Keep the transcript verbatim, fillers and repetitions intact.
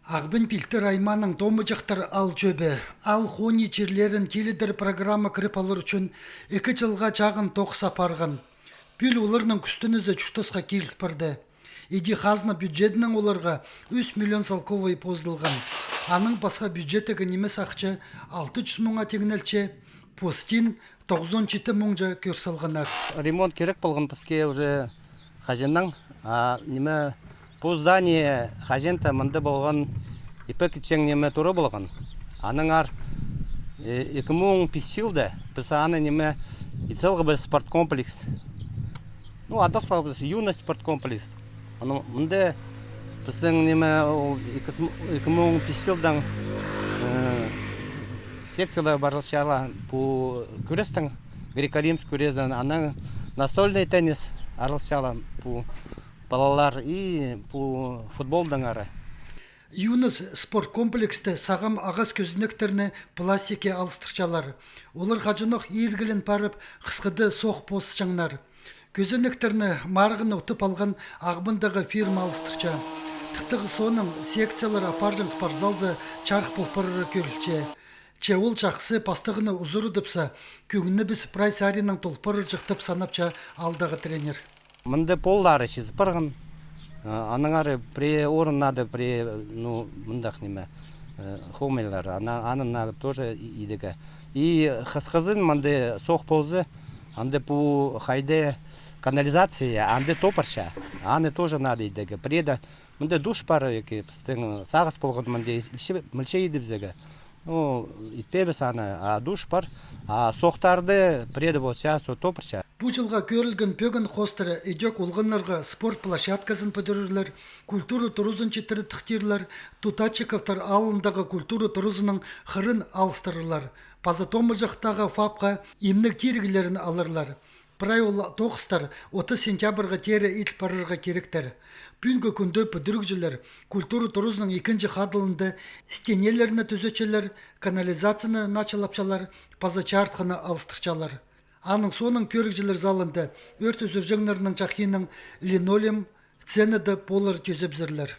Ағбан пилтір аймааның Томаҷахтар аал чӧбі аал хони чирлерін тилідер программа кіріп алар ӱчӱн ікі чылға чағын тоғыс апарған. Пӱӱл оларның кӱстенізі чуртасха киліп парды. Іди хазна бюджетінең оларға ӱс миллион салковай позылған. Аның пасха бюджеттегі нимес ахча алты чӱс муңа теңнелче, постин тоғызон читі муңҷа кӧр салғаннар. Ремонт кирек полған піске уже хаҷаннаң. А ниме, пу здание хаҷан-да мында полған, ипек итчең ниме тура полған. Аннаңар ікі муң пис чылда піс аны ниме ит салғабыс спорткомплекс. Ну, адап салғабыс юность спорткомплекс. Аны мында пістің ниме ол ікі муң пис чылдаң секциялар парылчалар пу кӱрестің, греко-римск кӱрезін, анаң настольный теннис араласчалар пу палалар и пу футболдаңары. Юность спорткомплекста сағам ағас кӧзенектерні пластикке алыстырчалар. Олар хаҷанох иргілен парып, хысхыда соох позысчаңнар. Кӧзенектерні марығны утып алған Ағбандағы фирма алыстырча. Тыхтағы соонаң секциялар апарҷаң спортзалзар чарых пол парары кӧрілче. Че ол чахсы, пастағына узур тіпче, кӧңнібіс прай саринаң тол парарҷых тіп санапча аалдағы тренер. Мында поллары чізіп парған. Аннаңар пірее орын надо, пірее, ну, мындағ ниме, хомайлар. Аны надо тоже идерге. И хысхызын мында соох полза, анда пу хайда канализация, анда топырча. Аны тоже надо идерге. Пірееде мында душ пар, ікі пістің сағыс полған мында мілче идібізерге. Ну, итпебіс аны, а душ пар, а соохтарды пірееде полча, со топырча. Пу чылға кӧрілген пӧгін хоостыра ідӧк олғаннарға спорт площадказын пӱдірерлер, культура туразын читіре тыхтирлар, Тутачиковтар аалындағы культура туразының хырын алыстырарлар. Паза Томаҷахтағы ФАП-ха имнег тиріглерін аларлар. Прай ол тоғыстар отыс сентябрьға теере иділ парарға киректер. Пӱӱнгі кӱнде пӱдірігҷілер культура туразының ікінҷі хадылында стенелерні тӱзетчелер, канализацияны началапчалар, паза чарытхыны алыстырчалар. Аның соонаң кӧрігҷілер залында ӧрт ӱзӱрҷеңнернің чахиинаң линолеум сценада полар тӧзебізерлер.